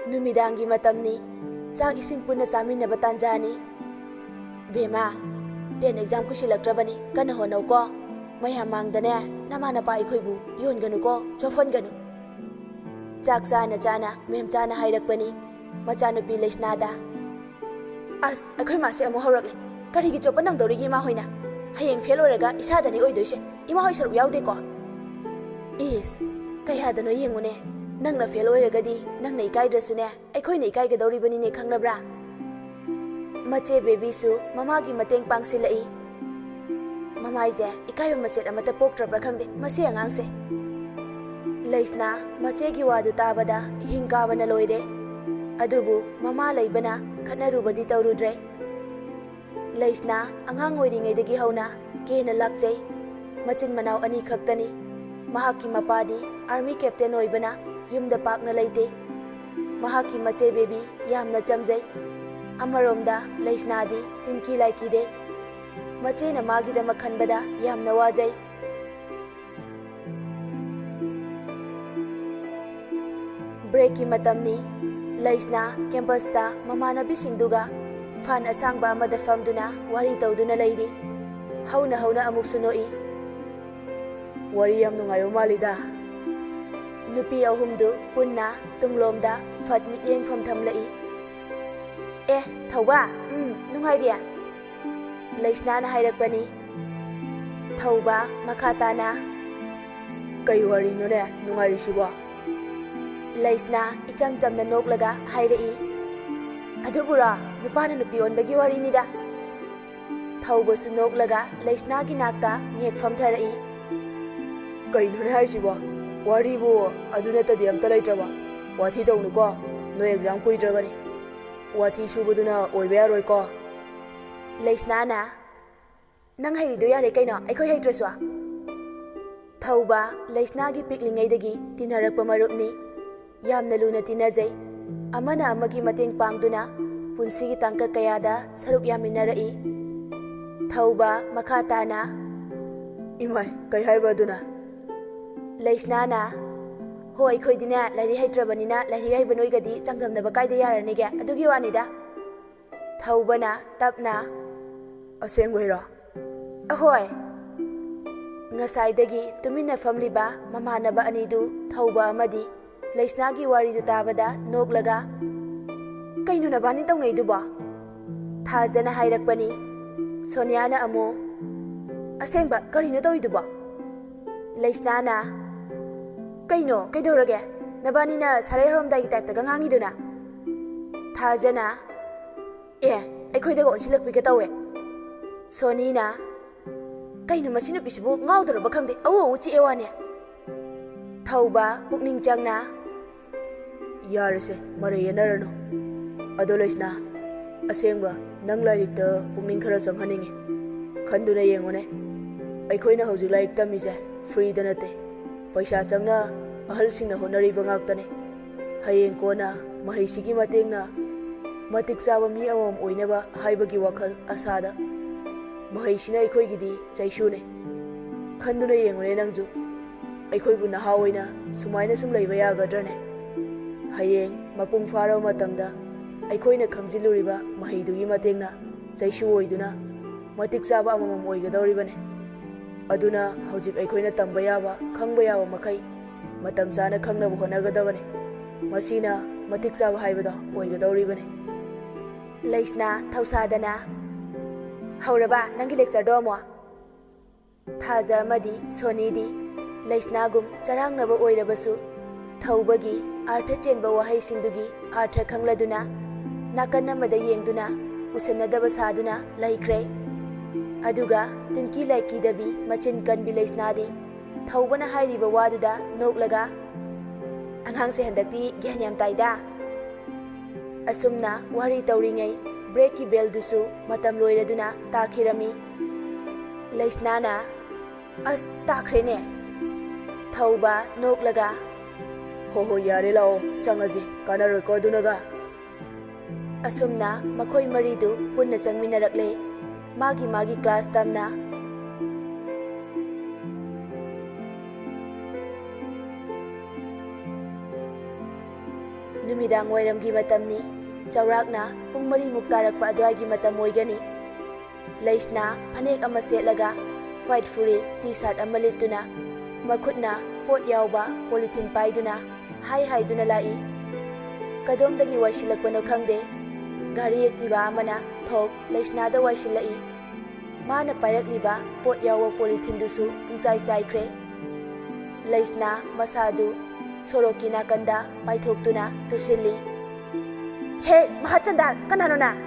ꯅꯨꯃꯤꯗꯥꯡꯒꯤ ꯃꯇꯝꯅꯤ꯫ ꯆꯥꯛ ꯏꯁꯤꯡ ꯄꯨꯟꯅ ꯆꯥꯃꯤꯟꯅꯕ ꯇꯥꯟꯖꯥꯅꯤ꯫ "ꯕꯦꯝꯃ, ꯇꯦꯟ ꯑꯦꯛꯖꯥꯝ ꯀꯨꯏꯁꯤꯜꯂꯛꯇ꯭ꯔꯕꯅꯤ, ꯀꯟꯅ ꯍꯣꯠꯅꯧꯀꯣ꯫ ꯃꯌꯥꯝ ꯃꯥꯡꯗꯅꯦ ꯅꯃꯥ ꯅꯄꯥ ꯑꯩꯈꯣꯏꯕꯨ ꯌꯣꯟꯒꯅꯨꯀꯣ, ꯆꯣꯞꯍꯟꯒꯅꯨ꯫" ꯆꯥꯛ ꯆꯥꯅ ꯆꯥꯅ ꯃꯦꯝꯆꯥꯅ ꯍꯥꯏꯔꯛꯄꯅꯤ ꯃꯆꯥꯅꯨꯄꯤ ꯂꯩꯁꯅꯥꯗ꯫ "ꯑꯁ, ꯑꯩꯈꯣꯏ ꯃꯥꯁꯦ ꯑꯃꯨꯛ ꯍꯧꯔꯛꯂꯦ꯫ ꯀꯔꯤꯒꯤ ꯆꯣꯞꯄ ꯅꯪꯗꯧꯔꯤꯒꯦ ꯏꯃꯥ ꯍꯣꯏꯅ? ꯍꯌꯦꯡ ꯐꯦꯜ ꯑꯣꯏꯔꯒ ꯏꯁꯥꯗꯅꯤ ꯑꯣꯏꯗꯣꯏꯁꯦ, ꯏꯃꯥ ꯍꯣꯏ ꯁꯔꯨꯛ ꯌꯥꯎꯗꯦꯀꯣ꯫" "ꯏꯁ, ꯀꯌꯥꯗꯅꯣ ꯌꯦꯡꯉꯨꯅꯦ꯫ ꯅꯪꯅ ꯐꯦꯜ ꯑꯣꯏꯔꯒꯗꯤ ꯅꯪꯅ ꯏꯀꯥꯏꯗ꯭ꯔꯁꯨꯅꯦ, ꯑꯩꯈꯣꯏꯅ ꯏꯀꯥꯏꯒꯗꯧꯔꯤꯕꯅꯤꯅꯦ, ꯈꯪꯂꯕ꯭ꯔꯥ?" ꯃꯆꯦ ꯕꯦꯕꯤꯁꯨ ꯃꯃꯥꯒꯤ ꯃꯇꯦꯡ ꯄꯥꯡꯁꯤꯜꯂꯛꯏ꯫ "ꯃꯃꯥꯏꯁꯦ ꯏꯀꯥꯏꯕ ꯃꯆꯦꯠ ꯑꯃꯠꯇ ꯄꯣꯛꯇ꯭ꯔꯕ꯭ꯔꯥ ꯈꯪꯗꯦ ꯃꯁꯤ ꯑꯉꯥꯡꯁꯦ꯫" ꯂꯩꯁꯅꯥ ꯃꯆꯦꯒꯤ ꯋꯥꯗꯨ ꯇꯥꯕꯗ ꯍꯤꯡ ꯀꯥꯕꯅ ꯂꯣꯏꯔꯦ꯫ ꯑꯗꯨꯕꯨ ꯃꯃꯥ ꯂꯩꯕꯅ ꯈꯠꯅꯔꯨꯕꯗꯤ ꯇꯧꯔꯨꯗ꯭ꯔꯦ꯫ ꯂꯩꯁꯅꯥ ꯑꯉꯥꯡ ꯑꯣꯏꯔꯤꯉꯩꯗꯒꯤ ꯍꯧꯅ ꯀꯦꯅ ꯂꯥꯛꯆꯩ꯫ ꯃꯆꯤꯟ ꯃꯅꯥꯎ ꯑꯅꯤ ꯈꯛꯇꯅꯤ꯫ ꯃꯍꯥꯛꯀꯤ ꯃꯄꯥꯗꯤ ꯑꯥꯔꯃꯤ ꯀꯦꯞꯇꯦꯟ ꯑꯣꯏꯕꯅ ꯌꯨꯝꯗ ꯄꯥꯛꯅ ꯂꯩꯇꯦ꯫ ꯃꯍꯥꯛꯀꯤ ꯃꯆꯦ ꯕꯦꯕꯤ ꯌꯥꯝꯅ ꯆꯝꯖꯩ꯫ ꯑꯃꯔꯣꯝꯗ ꯂꯩꯁꯅꯥꯗꯤ ꯇꯤꯟꯀꯤ ꯂꯥꯏꯀꯤꯗꯦ꯫ ꯃꯆꯦꯅ ꯃꯥꯒꯤꯗꯃꯛ ꯈꯟꯕꯗ ꯌꯥꯝꯅ ꯋꯥꯖꯩ꯫ ꯕ꯭ꯔꯦꯛꯀꯤ ꯃꯇꯝꯅꯤ꯫ ꯂꯩꯁꯅꯥ ꯀꯦꯝꯄꯁꯇ ꯃꯃꯥꯟꯅꯕꯤꯁꯤꯡꯗꯨꯒ ꯐꯥꯟ ꯑꯁꯥꯡꯕ ꯑꯃꯗ ꯐꯝꯗꯨꯅ ꯋꯥꯔꯤ ꯇꯧꯗꯨꯅ ꯂꯩꯔꯤ꯫ ꯍꯧꯅ ꯍꯧꯅ ꯑꯃꯨꯛꯁꯨ ꯅꯣꯛꯏ꯫ "ꯋꯥꯔꯤ ꯌꯥꯝ ꯅꯨꯡꯉꯥꯏꯕ ꯃꯥꯜꯂꯤꯗ꯫" ꯅꯨꯄꯤ ꯑꯍꯨꯝꯗꯨ ꯄꯨꯟꯅ ꯇꯨꯡꯂꯣꯝꯗ ꯐꯠ ꯃꯤꯠꯌꯦꯡꯐꯝ ꯊꯝꯂꯛꯏ꯫ "ꯑꯦ, ꯊꯧꯕ, ꯎꯝ, ꯅꯨꯡꯉꯥꯏꯔꯤ꯫" ꯂꯩꯁꯅꯥꯅ ꯍꯥꯏꯔꯛꯄꯅꯤ꯫ ꯊꯧꯕ ꯃꯈꯥ ꯇꯥꯅ, "ꯀꯩ ꯋꯥꯔꯤꯅꯣꯅꯦ ꯅꯨꯡꯉꯥꯏꯔꯤꯁꯤꯕꯣ?" ꯂꯩꯁꯅꯥ ꯏꯆꯝ ꯆꯝꯅ ꯅꯣꯛꯂꯒ ꯍꯥꯏꯔꯛꯏ, ꯑꯗꯨꯕꯨꯔꯣ, ꯅꯨꯄꯥꯅ ꯅꯨꯄꯤ ꯑꯣꯟꯕꯒꯤ ꯋꯥꯔꯤꯅꯤꯗ꯫ ꯊꯧꯕꯁꯨ ꯅꯣꯛꯂꯒ ꯂꯩꯁꯅꯥꯒꯤ ꯅꯥꯛꯇ ꯉꯦꯛ ꯐꯝꯊꯔꯛꯏ꯫ ꯀꯩꯅꯣꯅꯦ ꯍꯥꯏꯁꯤꯕꯣ? ꯋꯥꯔꯤꯕꯨ ꯑꯗꯨ ꯅꯠꯇꯗꯤ ꯑꯝꯇ ꯂꯩꯇ꯭ꯔꯕ? ꯋꯥꯊꯤ ꯇꯧꯅꯨꯀꯣ, ꯅꯣꯏ ꯑꯦꯛꯖꯥꯝ ꯀꯨꯏꯗ꯭ꯔꯕꯅꯤ꯫ ꯋꯥꯊꯤ ꯁꯨꯕꯗꯨꯅ ꯑꯣꯏꯕ ꯌꯥꯔꯣꯏꯀꯣ꯫ ꯂꯩꯁꯅꯥꯅ, "ꯅꯪ ꯍꯩꯔꯤꯗꯣ ꯌꯥꯔꯦ ꯀꯩꯅꯣ, ꯑꯩꯈꯣꯏ ꯍꯩꯇ꯭ꯔꯁꯨ?" ꯊꯧꯕ ꯂꯩꯁꯅꯥꯒꯤ ꯄꯤꯛꯂꯤꯉꯩꯗꯒꯤ ꯇꯤꯟꯅꯔꯛꯄ ꯃꯔꯨꯞꯅꯤ꯫ ꯌꯥꯝꯅ ꯂꯨꯅ ꯇꯤꯟꯅꯖꯩ꯫ ꯑꯃꯅ ꯑꯃꯒꯤ ꯃꯇꯦꯡ ꯄꯥꯡꯗꯨꯅ ꯄꯨꯟꯁꯤꯒꯤ ꯇꯥꯡꯀꯛ ꯀꯌꯥꯗ ꯁꯔꯨꯛ ꯌꯥꯃꯤꯟꯅꯔꯛꯏ꯫ ꯊꯧꯕ ꯃꯈꯥ ꯇꯥꯅ, "ꯏꯃꯥꯏ, ꯀꯩ ꯍꯥꯏꯕ ꯑꯗꯨꯅ?" ꯂꯩꯁꯅꯥꯅ, "ꯍꯣ, ꯑꯩꯈꯣꯏꯗꯤꯅꯦ ꯂꯥꯏꯔꯤꯛ ꯍꯩꯇ꯭ꯔꯕꯅꯤꯅ ꯂꯥꯏꯔꯤꯛ ꯍꯩꯕ ꯅꯣꯏꯒꯗꯤ ꯆꯥꯡꯗꯝꯅꯕ ꯀꯥꯏꯗ ꯌꯥꯔꯅꯤꯒꯦ? ꯑꯗꯨꯒꯤ ꯋꯥꯅꯤꯗ꯫" ꯊꯧꯕꯅ ꯇꯞꯅ, "ꯑꯁꯦꯡꯕꯩꯔꯣ?" "ꯑꯍꯣꯏ꯫" ꯉꯁꯥꯏꯗꯒꯤ ꯇꯨꯃꯤꯟꯅ ꯐꯝꯂꯤꯕ ꯃꯃꯥꯟꯅꯕ ꯑꯅꯤꯗꯨ ꯊꯧꯕ ꯑꯃꯗꯤ ꯂꯩꯁꯅꯥꯒꯤ ꯋꯥꯔꯤꯗꯨ ꯇꯥꯕꯗ ꯅꯣꯛꯂꯒ, "ꯀꯩꯅꯣ ꯅꯕꯥꯅꯤ ꯇꯧꯅꯩꯗꯨꯕꯣ?" ꯊꯥꯖꯅ ꯍꯥꯏꯔꯛꯄꯅꯤ꯫ ꯁꯣꯅꯤꯌꯥꯅ ꯑꯃꯨꯛ, "ꯑꯁꯦꯡꯕ, ꯀꯔꯤꯅꯣ ꯇꯧꯔꯤꯗꯨꯕꯣ?" ꯂꯩꯁꯅꯥꯅ, "ꯀꯩꯅꯣ, ꯀꯩꯗꯧꯔꯒꯦ? ꯅꯕꯥꯅꯤꯅ ꯁꯥꯔꯩ ꯍꯧꯔꯝꯗꯥꯏꯒꯤ ꯇꯥꯏꯞꯇꯒ ꯉꯥꯡꯉꯤꯗꯨꯅ?" ꯊꯥꯖꯅ, "ꯑꯦ, ꯑꯩꯈꯣꯏꯗꯒ ꯑꯣꯟꯁꯤꯜꯂꯛꯄꯤꯒ ꯇꯧꯋꯦ꯫" ꯁꯣꯅꯤꯅ, "ꯀꯩꯅꯣ ꯃꯁꯤ ꯅꯨꯄꯤꯁꯤꯕꯨ ꯉꯥꯎꯗꯧꯔꯕ ꯈꯪꯗꯦ, ꯑꯎ ꯑꯎ ꯆꯤꯛꯑꯦ ꯋꯥꯅꯦ꯫" ꯊꯧꯕ ꯄꯨꯛꯅꯤꯡ ꯆꯪꯅ, "ꯌꯥꯔꯦꯁꯦ, ꯃꯔꯩ ꯌꯦꯠꯅꯔꯅꯨ꯫ ꯑꯗꯣ ꯂꯩꯁꯅꯥ, ꯑꯁꯦꯡꯕ ꯅꯪ ꯂꯥꯏꯔꯤꯛꯇ ꯄꯨꯛꯅꯤꯡ ꯈꯔ ꯆꯪꯍꯟꯅꯤꯡꯉꯤ꯫ ꯈꯟꯗꯨꯅ ꯌꯦꯡꯉꯨꯅꯦ, ꯑꯩꯈꯣꯏꯅ ꯍꯧꯖꯤꯛ ꯂꯥꯏꯔꯤꯛ ꯇꯝꯃꯤꯁꯦ ꯐ꯭ꯔꯤꯗ ꯅꯠꯇꯦ, ꯄꯩꯁꯥ ꯆꯪꯅ ꯑꯍꯜꯁꯤꯡꯅ ꯍꯣꯠꯅꯔꯤꯕ ꯉꯥꯛꯇꯅꯤ꯫ ꯍꯌꯦꯡ ꯀꯣꯟꯅ ꯃꯍꯩꯁꯤꯒꯤ ꯃꯇꯦꯡꯅ ꯃꯇꯤꯛ ꯆꯥꯕ ꯃꯤ ꯑꯃꯃꯝ ꯑꯣꯏꯅꯕ ꯍꯥꯏꯕꯒꯤ ꯋꯥꯈꯜ ꯑꯁꯥꯗ ꯃꯍꯩꯁꯤꯅ ꯑꯩꯈꯣꯏꯒꯤꯗꯤ ꯆꯩꯁꯨꯅꯦ꯫ ꯈꯟꯗꯨꯅ ꯌꯦꯡꯉꯨꯅꯦ ꯅꯪꯁꯨ, ꯑꯩꯈꯣꯏꯕꯨ ꯅꯍꯥ ꯑꯣꯏꯅ ꯁꯨꯃꯥꯏꯅ ꯁꯨꯝ ꯂꯩꯕ ꯌꯥꯒꯗ꯭ꯔꯅꯦ? ꯍꯌꯦꯡ ꯃꯄꯨꯡ ꯐꯥꯔꯕ ꯃꯇꯝꯗ ꯑꯩꯈꯣꯏꯅ ꯈꯪꯖꯤꯜꯂꯨꯔꯤꯕ ꯃꯍꯩꯗꯨꯒꯤ ꯃꯇꯦꯡꯅ ꯆꯩꯁꯨ ꯑꯣꯏꯗꯨꯅ ꯃꯇꯤꯛ ꯆꯥꯕ ꯑꯃꯃꯝ ꯑꯣꯏꯒꯗꯧꯔꯤꯕꯅꯤ꯫ ꯑꯗꯨꯅ ꯍꯧꯖꯤꯛ ꯑꯩꯈꯣꯏꯅ ꯇꯝꯕ ꯌꯥꯕ, ꯈꯪꯕ ꯌꯥꯕ ꯃꯈꯩ ꯃꯇꯝ ꯆꯥꯅ ꯈꯪꯅꯕ ꯍꯣꯠꯅꯒꯗꯕꯅꯤ꯫ ꯃꯁꯤꯅ ꯃꯇꯤꯛ ꯆꯥꯕ ꯍꯥꯏꯕꯗꯣ ꯑꯣꯏꯒꯗꯧꯔꯤꯕꯅꯤ꯫" ꯂꯩꯁꯅꯥ ꯊꯧꯁꯥꯗꯅ, "ꯍꯧꯔꯕ ꯅꯪꯒꯤ ꯂꯦꯛꯆꯔꯗꯣ ꯑꯃꯨꯛ?" ꯊꯥꯖ ꯑꯃꯗꯤ ꯁꯣꯅꯤꯗꯤ ꯂꯩꯁꯅꯥꯒꯨꯝ ꯆꯔꯥꯡꯅꯕ ꯑꯣꯏꯔꯕꯁꯨ ꯊꯧꯕꯒꯤ ꯑꯥꯔꯊ ꯆꯦꯟꯕ ꯋꯥꯍꯩꯁꯤꯡꯗꯨꯒꯤ ꯑꯥꯔꯊ ꯈꯪꯂꯗꯨꯅ, ꯅꯥꯀꯟ ꯑꯃꯗ ꯌꯦꯡꯗꯨꯅ ꯎꯁꯟꯅꯗꯕ ꯁꯥꯗꯨꯅ ꯂꯩꯈ꯭ꯔꯦ꯫ ꯑꯗꯨꯒ ꯇꯤꯟꯀꯤ ꯂꯥꯏꯀꯤꯗꯕꯤ ꯃꯆꯤꯟ ꯀꯟꯕꯤ ꯂꯩꯁꯅꯥꯗꯤ ꯊꯧꯕꯅ ꯍꯥꯏꯔꯤꯕ ꯋꯥꯗꯨꯗ ꯅꯣꯛꯂꯒ, "ꯑꯉꯥꯡꯁꯦ ꯍꯟꯗꯛꯇꯤ ꯒ꯭ꯌꯥꯟ ꯌꯥꯝ ꯇꯥꯏꯗ"꯫ ꯑꯁꯨꯝꯅ ꯋꯥꯔꯤ ꯇꯧꯔꯤꯉꯩ ꯕ꯭ꯔꯦꯛꯀꯤ ꯕꯦꯜꯗꯨꯁꯨ ꯃꯇꯝ ꯂꯣꯏꯔꯗꯨꯅ ꯇꯥꯈꯤꯔꯝꯃꯤ꯫ ꯂꯩꯁꯅꯥꯅ, "ꯑꯁ, ꯇꯥꯈ꯭ꯔꯦꯅꯦ"꯫ ꯊꯧꯕ ꯅꯣꯛꯂꯒ, "ꯍꯣ ꯍꯣ, ꯌꯥꯔꯦ, ꯂꯥꯛꯑꯣ, ꯆꯪꯉꯁꯤ, ꯀꯥꯟꯅꯔꯣꯏꯀꯣ ꯑꯗꯨꯅꯒ"꯫ ꯑꯁꯨꯝꯅ ꯃꯈꯣꯏ ꯃꯔꯤꯗꯨ ꯄꯨꯟꯅ ꯆꯪꯃꯤꯟꯅꯔꯛꯂꯦ, ꯃꯥꯒꯤ ꯃꯥꯒꯤ ꯀ꯭ꯂꯥꯁ ꯇꯝꯅ꯫ ꯅꯨꯃꯤꯗꯥꯡ ꯋꯥꯏꯔꯝꯒꯤ ꯃꯇꯝꯅꯤ꯫ ꯆꯥꯎꯔꯥꯛꯅ ꯄꯨꯡ ꯃꯔꯤꯃꯨꯛ ꯇꯥꯔꯛꯄ ꯑꯗꯨꯋꯥꯏꯒꯤ ꯃꯇꯝ ꯑꯣꯏꯒꯅꯤ꯫ ꯂꯩꯁꯅꯥ ꯐꯅꯦꯛ ꯑꯃ ꯁꯦꯠꯂꯒ, ꯋꯥꯏꯠ ꯐꯨꯔꯤꯠ, ꯇꯤ ꯁꯥꯔꯠ ꯑꯃ ꯂꯤꯠꯇꯨꯅ, ꯃꯈꯨꯠꯅ ꯄꯣꯠ ꯌꯥꯎꯕ ꯄꯣꯂꯤꯊꯤꯟ ꯄꯥꯏꯗꯨꯅ ꯍꯥꯏ ꯍꯥꯏꯗꯨꯅ ꯂꯥꯛꯏ꯫ ꯀꯗꯣꯝꯗꯒꯤ ꯋꯥꯏꯁꯤꯜꯂꯛꯄꯅꯣ ꯈꯪꯗꯦ, ꯒꯥꯔꯤ ꯑꯦꯛꯇꯤꯚꯥ ꯑꯃꯅ ꯊꯣꯛ ꯂꯩꯁꯅꯥꯗ ꯋꯥꯏꯁꯤꯜꯂꯛꯏ꯫ ꯃꯥꯅ ꯄꯥꯏꯔꯛꯂꯤꯕ ꯄꯣꯠ ꯌꯥꯎꯕ ꯄꯣꯂꯤꯊꯤꯟꯗꯨꯁꯨ ꯄꯨꯡꯆꯥꯏ ꯆꯥꯏꯈ꯭ꯔꯦ꯫ ꯂꯩꯁꯅꯥ ꯃꯁꯥꯗꯨ ꯁꯣꯔꯣꯛꯀꯤ ꯅꯥꯀꯟꯗ ꯄꯥꯏꯊꯣꯛꯇꯨꯅ ꯇꯨꯁꯤꯜꯂꯤ꯫ "ꯍꯦ, ꯃꯍꯥꯆꯟꯗꯥꯜ, ꯀꯅꯥꯅꯣ ꯅꯪ?"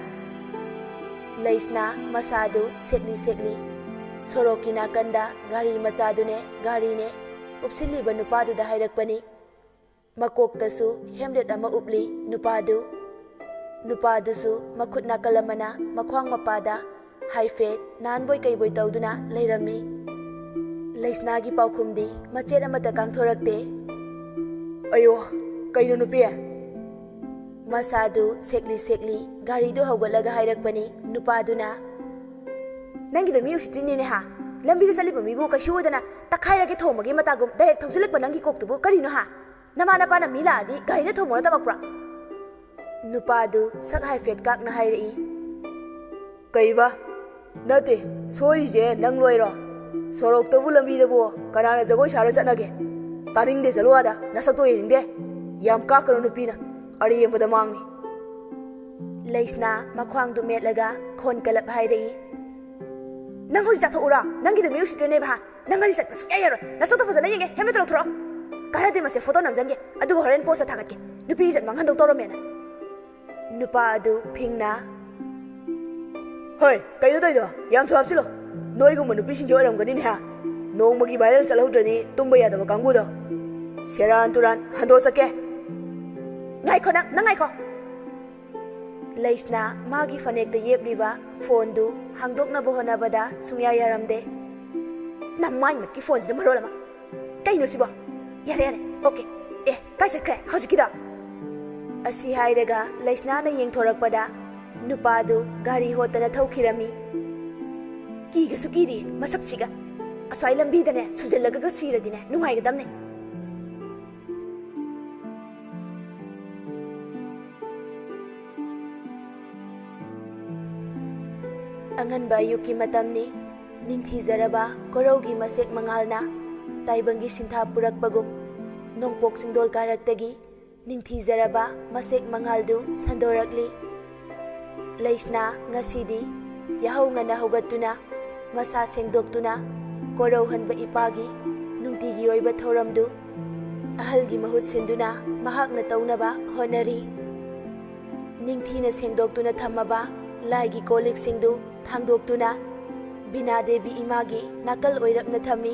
ꯂꯩꯁꯅꯥ ꯃꯁꯥꯗꯨ ꯁꯦꯛꯂꯤ ꯁꯦꯛꯂꯤ ꯁꯣꯔꯣꯛꯀꯤ ꯅꯥꯀꯟꯗ ꯒꯥꯔꯤ ꯃꯆꯥꯗꯨꯅꯦ, ꯒꯥꯔꯤꯅꯦ ꯎꯞꯁꯤꯜꯂꯤꯕ ꯅꯨꯄꯥꯗꯨꯗ ꯍꯥꯏꯔꯛꯄꯅꯤ꯫ ꯃꯀꯣꯛꯇꯁꯨ ꯍꯦꯝꯂꯦꯠ ꯑꯃ ꯎꯞꯂꯤ ꯅꯨꯄꯥꯗꯨ꯫ ꯅꯨꯄꯥꯗꯨꯁꯨ ꯃꯈꯨꯠ ꯅꯥꯀꯜ ꯑꯃꯅ ꯃꯈ꯭ꯋꯥꯡ ꯃꯄꯥꯗ ꯍꯥꯏꯐꯦꯠ ꯅꯥꯟꯕꯣꯏ ꯀꯩꯕꯣꯏ ꯇꯧꯗꯨꯅ ꯂꯩꯔꯝꯃꯤ꯫ ꯂꯩꯁꯅꯥꯒꯤ ꯄꯥꯎꯈꯨꯝꯗꯤ ꯃꯆꯦꯠ ꯑꯃꯠꯇ ꯀꯥꯡꯊꯣꯔꯛꯇꯦ꯫ "ꯑꯌꯣ, ꯀꯩꯅꯣ ꯅꯨꯄꯤ?" ꯃꯁꯥꯗꯨ ꯁꯦꯛꯂꯤ ꯁꯦꯛꯂꯤ ꯒꯥꯔꯤꯗꯨ ꯍꯧꯒꯠꯂꯒ ꯍꯥꯏꯔꯛꯄꯅꯤ ꯅꯨꯄꯥꯗꯨꯅ꯫ "ꯅꯪꯒꯤꯗꯣ ꯃꯤ ꯎꯁꯤꯠꯇ꯭ꯔꯤꯅꯦꯅꯦ ꯍꯥ? ꯂꯝꯕꯤꯗ ꯆꯠꯂꯤꯕ ꯃꯤꯕꯨ ꯀꯩꯁꯨ ꯑꯣꯏꯗꯅ ꯇꯛꯈꯥꯏꯔꯒꯦ ꯊꯣꯝꯃꯒꯦ ꯃꯇꯥꯒꯨꯝ ꯗꯥꯏꯔꯦꯛ ꯊꯧꯖꯤꯜꯂꯛꯄ ꯅꯪꯒꯤ ꯀꯣꯛꯇꯨꯕꯨ ꯀꯔꯤꯅꯣ ꯍꯥ? ꯅꯃꯥ ꯅꯄꯥꯅ ꯃꯤ ꯂꯥꯛꯑꯗꯤ ꯒꯥꯔꯤꯅ ꯊꯣꯝꯃꯣꯅ ꯇꯝꯃꯛꯄ꯭ꯔꯣ?" ꯅꯨꯄꯥꯗꯨ ꯁꯛ ꯍꯥꯏꯐꯦꯠ ꯀꯥꯛꯅ ꯍꯥꯏꯔꯛꯏ꯫ "ꯀꯩꯕ? ꯅꯠꯇꯦ, ꯁꯣꯏꯔꯤꯁꯦ ꯅꯪ ꯂꯣꯏꯔꯣ? ꯁꯣꯔꯣꯛꯇꯕꯨ ꯂꯝꯕꯤꯗꯕꯨ ꯀꯅꯥꯅ ꯖꯒꯣꯏ ꯁꯥꯔ ꯆꯠꯅꯒꯦ? ꯇꯥꯅꯤꯡꯗꯦ, ꯆꯠꯂꯣ ꯑꯥꯗ, ꯅꯁꯛꯇꯣ ꯌꯦꯡꯅꯤꯡꯗꯦ꯫ ꯌꯥꯝ ꯀꯥꯛꯀꯅꯨ ꯅꯨꯄꯤꯅ, ꯑꯔꯦꯝꯕꯗ ꯃꯥꯡꯅꯤ"꯫ ꯂꯩꯁꯅꯥ ꯃꯈ꯭ꯋꯥꯡꯗꯨ ꯃꯦꯠꯂꯒ ꯈꯣꯟ ꯀꯂꯞ ꯍꯥꯏꯔꯛꯏ꯫ "ꯅꯪ ꯍꯧꯖꯤꯛ ꯆꯥꯊꯣꯛꯎꯔꯣ? ꯅꯪꯒꯤꯗꯣ ꯃꯤ ꯎꯁꯤꯠꯇ꯭ꯔꯦꯅꯦꯕ ꯍꯥ? ꯅꯪ ꯉꯁꯤ ꯆꯠꯄ ꯁꯨꯡꯌꯥ ꯌꯥꯔꯣꯏ꯫ ꯅꯁꯛꯇꯣ ꯐꯖꯅ ꯌꯦꯡꯒꯦ, ꯍꯦꯝꯂꯦꯠꯇꯣ ꯂꯧꯊꯣꯔꯛꯑꯣ꯫ ꯀꯥꯟꯅꯗꯦ, ꯃꯁꯦ ꯐꯣꯇꯣ ꯅꯝꯖꯟꯒꯦ, ꯑꯗꯨꯒ ꯍꯣꯔꯦꯟ ꯄꯣꯁꯇ ꯊꯥꯒꯠꯀꯦ꯫ ꯅꯨꯄꯤ ꯏꯖꯠ ꯃꯥꯡꯍꯟꯗꯧ ꯇꯧꯔꯝꯃꯦꯅ"꯫ ꯅꯨꯄꯥ ꯑꯗꯨ ꯐꯤꯡꯅ, "ꯍꯣꯏ, ꯀꯩꯅꯣ ꯇꯧꯔꯤꯗꯣ? ꯌꯥꯝ ꯊꯨ ꯍꯥꯞꯆꯤꯜꯂꯣ꯫ ꯅꯣꯏꯒꯨꯝꯕ ꯅꯨꯄꯤꯁꯤꯡꯁꯦ ꯑꯣꯏꯔꯝꯒꯅꯤꯅꯦ, ꯍꯥ? ꯅꯣꯡꯃꯒꯤ viral ꯆꯠꯍꯧꯗ꯭ꯔꯗꯤ ꯇꯨꯝꯕ ꯌꯥꯗꯕ ꯀꯥꯡꯕꯨꯗꯣ꯫ ꯁꯦꯔꯥꯟ ꯇꯨꯔꯥꯟ, ꯍꯟꯗꯣꯛ ꯆꯠꯀꯦ꯫ ꯉꯥꯏꯈꯣ ꯅꯪ, ꯅꯪ ꯉꯥꯏꯈꯣ!" ꯂꯩꯁꯅꯥ ꯃꯥꯒꯤ ꯐꯅꯦꯛꯇ ꯌꯦꯞꯂꯤꯕ ꯐꯣꯟꯗꯨ ꯍꯥꯡꯗꯣꯛꯅꯕ ꯍꯣꯠꯅꯕꯗ ꯁꯨꯡꯌꯥ ꯌꯥꯔꯝꯗꯦ꯫ "ꯅꯃꯥꯏꯃꯠꯀꯤ ꯐꯣꯟꯁꯤꯅ ꯃꯔꯣꯜ ꯑꯃ꯫ ꯀꯩꯅꯣ ꯁꯤꯕꯣ? ꯌꯥꯔꯦ, ꯌꯥꯔꯦ, okay꯫ ꯑꯦ, ꯀꯥꯏ ꯆꯠꯈ꯭ꯔꯦ ꯍꯧꯖꯤꯛꯀꯤꯗꯣ?" ꯑꯁꯤ ꯍꯥꯏꯔꯒ ꯂꯩꯁꯅꯥꯅ ꯌꯦꯡꯊꯣꯔꯛꯄꯗ ꯅꯨꯄꯥꯗꯨ ꯒꯥꯔꯤ ꯍꯣꯠꯇꯅ ꯊꯧꯈꯤꯔꯝꯃꯤ꯫ ꯀꯤꯒꯁꯨ ꯀꯤꯔꯤ ꯃꯁꯛꯁꯤꯒ꯫ ꯑꯁ꯭ꯋꯥꯏ ꯂꯝꯕꯤꯗꯅꯦ ꯁꯨꯖꯜꯂꯒꯒ ꯁꯤꯔꯗꯤꯅꯦ ꯅꯨꯡꯉꯥꯏꯒꯗꯕꯅꯦ꯫ ꯑꯉꯟꯕ ꯑꯌꯨꯛꯀꯤ ꯃꯇꯝꯅꯤ꯫ ꯅꯤꯡꯊꯤꯖꯔꯕ ꯀꯣꯔꯧꯒꯤ ꯃꯁꯦꯛ ꯃꯉꯥꯜꯅ ꯇꯥꯏꯕꯪꯒꯤ ꯁꯤꯟꯊꯥ ꯄꯨꯔꯛꯄꯒꯨꯝ, ꯅꯣꯡꯄꯣꯛ ꯆꯤꯡꯗꯣꯜ ꯀꯥꯔꯛꯇꯒꯤ ꯅꯤꯡꯊꯤꯖꯔꯕ ꯃꯁꯦꯛ ꯃꯉꯥꯜꯗꯨ ꯁꯟꯗꯣꯔꯛꯂꯤ꯫ ꯂꯩꯁꯅꯥ ꯉꯁꯤꯗꯤ ꯌꯥꯍꯧ ꯉꯟꯅ ꯍꯧꯒꯠꯇꯨꯅ, ꯃꯁꯥ ꯁꯦꯡꯗꯣꯛꯇꯨꯅ, ꯀꯣꯔꯧꯍꯟꯕ ꯏꯄꯥꯒꯤ ꯅꯨꯡꯇꯤꯒꯤ ꯑꯣꯏꯕ ꯊꯧꯔꯝꯗꯨ ꯑꯍꯜꯒꯤ ꯃꯍꯨꯠ ꯁꯤꯟꯗꯨꯅ ꯃꯍꯥꯛꯅ ꯇꯧꯅꯕ ꯍꯣꯠꯅꯔꯤ꯫ ꯅꯤꯡꯊꯤꯅ ꯁꯦꯡꯗꯣꯛꯇꯨꯅ ꯊꯝꯃꯕ ꯂꯥꯏꯒꯤ ꯀꯣꯜ ꯂꯤꯛꯁꯤꯡꯗꯨ ꯊꯥꯡꯗꯣꯛꯇꯨꯅ ꯕꯤꯅꯥ ꯗꯦꯕꯤ ꯏꯃꯥꯒꯤ ꯅꯥꯀꯜ ꯑꯣꯏꯔꯞꯅ ꯊꯝꯃꯤ꯫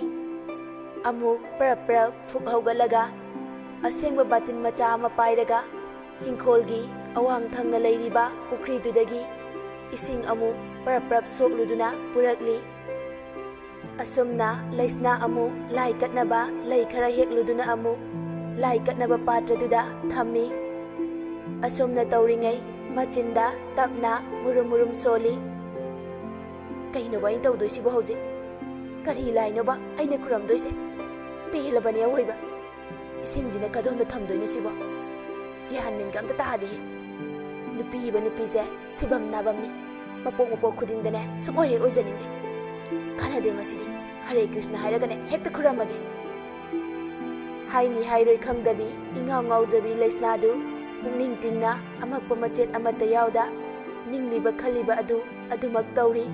ꯑꯃꯨꯛ ꯄ꯭ꯔꯞ ꯄ꯭ꯔꯞ ꯐꯨꯛ ꯍꯧꯒꯠꯂꯒ ꯑꯁꯦꯡꯕ ꯕꯥꯇꯤꯟ ꯃꯆꯥ ꯑꯃ ꯄꯥꯏꯔꯒ ꯏꯪꯈꯣꯜꯒꯤ ꯑꯋꯥꯡ ꯊꯪꯅ ꯂꯩꯔꯤꯕ ꯄꯨꯈ꯭ꯔꯤꯗꯨꯗꯒꯤ ꯏꯁꯤꯡ ꯑꯃꯨꯛ ꯄ꯭ꯔꯞ ꯄ꯭ꯔꯞ ꯁꯣꯛꯂꯨꯗꯨꯅ ꯄꯨꯔꯛꯂꯤ꯫ ꯑꯁꯨꯝꯅ ꯂꯩꯁꯅꯥ ꯑꯃꯨꯛ ꯂꯥꯏ ꯀꯠꯅꯕ ꯂꯩ ꯈꯔ ꯍꯦꯛꯂꯨꯗꯨꯅ ꯑꯃꯨꯛ ꯂꯥꯏ ꯀꯠꯅꯕ ꯄꯥꯇ꯭ꯔꯗꯨꯗ ꯊꯝꯃꯤ꯫ ꯑꯁꯨꯝꯅ ꯇꯧꯔꯤꯉꯩ ꯃꯆꯤꯟꯗ ꯇꯞꯅ ꯃꯨꯔꯨꯝ ꯃꯨꯔꯨꯝ ꯁꯣꯜꯂꯤ꯫ "ꯀꯩꯅꯣꯕ ꯑꯩꯅ ꯇꯧꯗꯣꯏꯁꯤꯕꯣ ꯍꯧꯖꯤꯛ? ꯀꯔꯤ ꯂꯥꯏꯅꯣꯕ ꯑꯩꯅ ꯈꯨꯔꯝꯗꯣꯏꯁꯦ? ꯄꯦꯜꯂꯕꯅꯦ ꯑꯑꯣꯏꯕ꯫ ꯏꯁꯤꯡꯁꯤꯅ ꯀꯗꯣꯝꯗ ꯊꯝꯗꯣꯏꯅꯣ ꯁꯤꯕꯣ? ꯒ꯭ꯌꯥꯟ ꯃꯦꯟꯒ ꯑꯝꯇ ꯇꯥꯗꯦꯍꯦ꯫ ꯅꯨꯄꯤꯕ ꯅꯨꯄꯤꯁꯦ ꯁꯤꯐꯝ ꯅꯥꯐꯝꯅꯤ꯫ ꯃꯄꯣꯛ ꯃꯄꯣꯛ ꯈꯨꯗꯤꯡꯗꯅꯦ ꯁꯨꯡꯑꯣꯏ ꯍꯦꯛ ꯑꯣꯏꯖꯅꯤꯡꯗꯦ꯫ ꯀꯥꯟꯅꯗꯦ ꯃꯁꯤꯗꯤ꯫ ꯍꯔꯦ ꯀ꯭ꯔꯤꯁꯅ ꯍꯥꯏꯔꯒꯅꯦ ꯍꯦꯛꯇ ꯈꯨꯔꯝꯃꯒꯦ꯫" ꯍꯥꯏꯅꯤ ꯍꯥꯏꯔꯣꯏ ꯈꯪꯗꯕꯤ ꯏꯉꯥꯎ ꯉꯥꯎꯖꯕꯤ ꯂꯩꯁꯅꯥꯗꯨ ꯄꯨꯛꯅꯤꯡ ꯇꯤꯡꯅ ꯑꯃꯛꯄ ꯃꯆꯦꯠ ꯑꯃꯠꯇ ꯌꯥꯎꯗ ꯅꯤꯡꯂꯤꯕ ꯈꯜꯂꯤꯕ ꯑꯗꯨ ꯑꯗꯨꯃꯛ ꯇꯧꯔꯤ꯫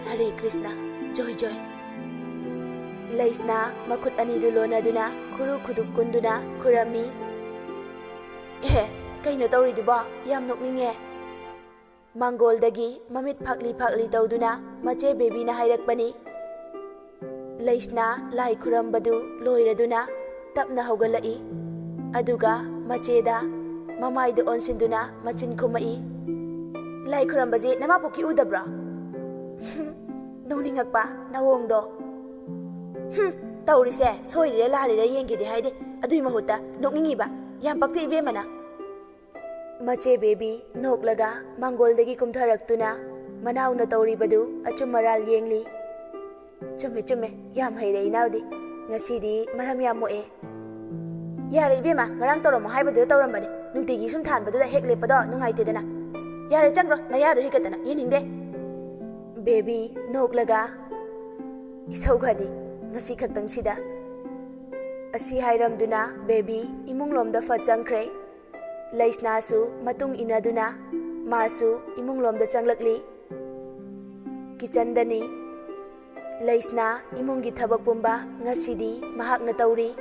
"ꯍꯔꯦ ꯀ꯭ꯔꯤꯁꯅ, ꯖꯣꯏ ꯖꯣꯏ꯫" ꯂꯩꯁꯅꯥ ꯃꯈꯨꯠ ꯑꯅꯤꯗꯨ ꯂꯣꯟꯅꯗꯨꯅ ꯈꯨꯔꯨ ꯈꯨꯗꯨꯞ ꯀꯨꯟꯗꯨꯅ ꯈꯨꯔꯝꯃꯤ꯫ "ꯑꯦꯍꯦ, "ꯀꯩꯅꯣ ꯇꯧꯔꯤꯗꯨꯕꯣ? ꯌꯥꯝ ꯅꯣꯛꯅꯤꯡꯉꯦ꯫" ꯃꯥꯡꯒꯣꯜꯗꯒꯤ ꯃꯃꯤꯠ ꯐꯥꯛꯂꯤ ꯐꯥꯛꯂꯤ ꯇꯧꯗꯨꯅ ꯃꯆꯦ ꯕꯦꯕꯤꯅ ꯍꯥꯏꯔꯛꯄꯅꯤ꯫ ꯂꯩꯁꯅꯥ ꯂꯥꯏ ꯈꯨꯔꯝꯕꯗꯨ ꯂꯣꯏꯔꯗꯨꯅ ꯇꯞꯅ ꯍꯧꯒꯠꯂꯛꯏ꯫ ꯑꯗꯨꯒ ꯃꯆꯦꯗ ꯃꯃꯥꯏꯗ ꯑꯣꯟꯁꯤꯟꯗꯨꯅ ꯃꯆꯤꯟ ꯈꯨꯝꯃꯛꯏ, "ꯂꯥꯏ ꯈꯨꯔꯝꯕꯁꯦ ꯅꯃꯥ ꯄꯣꯛꯀꯤ ꯎꯗꯕ꯭ꯔꯣ?" ꯅꯣꯡꯅꯤꯡꯉꯛꯄ ꯅꯑꯣꯡꯗꯣ꯫ "ꯍꯨꯝ, ꯇꯧꯔꯤꯁꯦ ꯁꯣꯏꯔꯤꯔ ꯂꯥꯜꯂꯤꯔ ꯌꯦꯡꯒꯦꯗꯤ ꯍꯥꯏꯗꯦ, ꯑꯗꯨꯏ ꯃꯍꯨꯠꯇ ꯅꯣꯛꯅꯤꯡꯉꯤꯕ꯫ ꯌꯥꯝ ꯄꯛꯇꯦ ꯏꯕꯦꯝꯃꯅ꯫" ꯃꯆꯦ ꯕꯦꯕꯤ ꯅꯣꯛꯂꯒ ꯃꯥꯡꯒꯣꯜꯗꯒꯤ ꯀꯨꯝꯊꯔꯛꯇꯨꯅ ꯃꯅꯥꯎꯅ ꯇꯧꯔꯤꯕꯗꯨ ꯑꯆꯨꯝ ꯑꯔꯥꯜ ꯌꯦꯡꯂꯤ꯫ "ꯆꯨꯝꯃꯦ, ꯆꯨꯝꯃꯦ, ꯌꯥꯝ ꯍꯩꯔꯦ ꯏꯅꯥꯎꯗꯤ꯫ ꯉꯁꯤꯗꯤ ꯃꯔꯝ ꯌꯥꯝ ꯃꯣꯛꯑꯦ꯫" "ꯌꯥꯔꯦ ꯏꯕꯦꯝꯃ, ꯉꯔꯥꯡ ꯇꯧꯔꯝꯃꯣ ꯍꯥꯏꯕꯗꯨꯗ ꯇꯧꯔꯝꯕꯅꯤ꯫ ꯅꯨꯡꯇꯤꯒꯤ ꯁꯨꯝ ꯊꯥꯟꯕꯗꯨꯗ ꯍꯦꯛ ꯂꯦꯞꯄꯗꯣ ꯅꯨꯡꯉꯥꯏꯇꯦꯗꯅ꯫ ꯌꯥꯔꯦ, ꯆꯪꯈ꯭ꯔꯣ, ꯅꯌꯥꯗꯣ ꯍꯤꯒꯠꯇꯅ ꯌꯦꯡꯅꯤꯡꯗꯦ꯫" ꯕꯦꯕꯤ ꯅꯣꯛꯂꯒ, "ꯏꯁꯧꯒꯗꯤ ꯉꯁꯤ ꯈꯛꯇꯪꯁꯤꯗ꯫" ꯑꯁꯤ ꯍꯥꯏꯔꯝꯗꯨꯅ ꯕꯦꯕꯤ ꯏꯃꯨꯡꯂꯣꯝꯗ ꯐꯠ ꯆꯪꯈ꯭ꯔꯦ꯫ ꯂꯩꯁꯅꯥꯁꯨ ꯃꯇꯨꯡ ꯏꯟꯅꯗꯨꯅ ꯃꯥꯁꯨ ꯏꯃꯨꯡꯂꯣꯝꯗ ꯆꯪꯂꯛꯂꯤ꯫ ꯀꯤꯆꯟꯗꯅꯤ꯫ ꯂꯩꯁꯅꯥ ꯏꯃꯨꯡꯒꯤ ꯊꯕꯛ ꯄꯨꯝꯕ ꯉꯁꯤꯗꯤ ꯃꯍꯥꯛꯅ ꯇꯧꯔꯤ꯫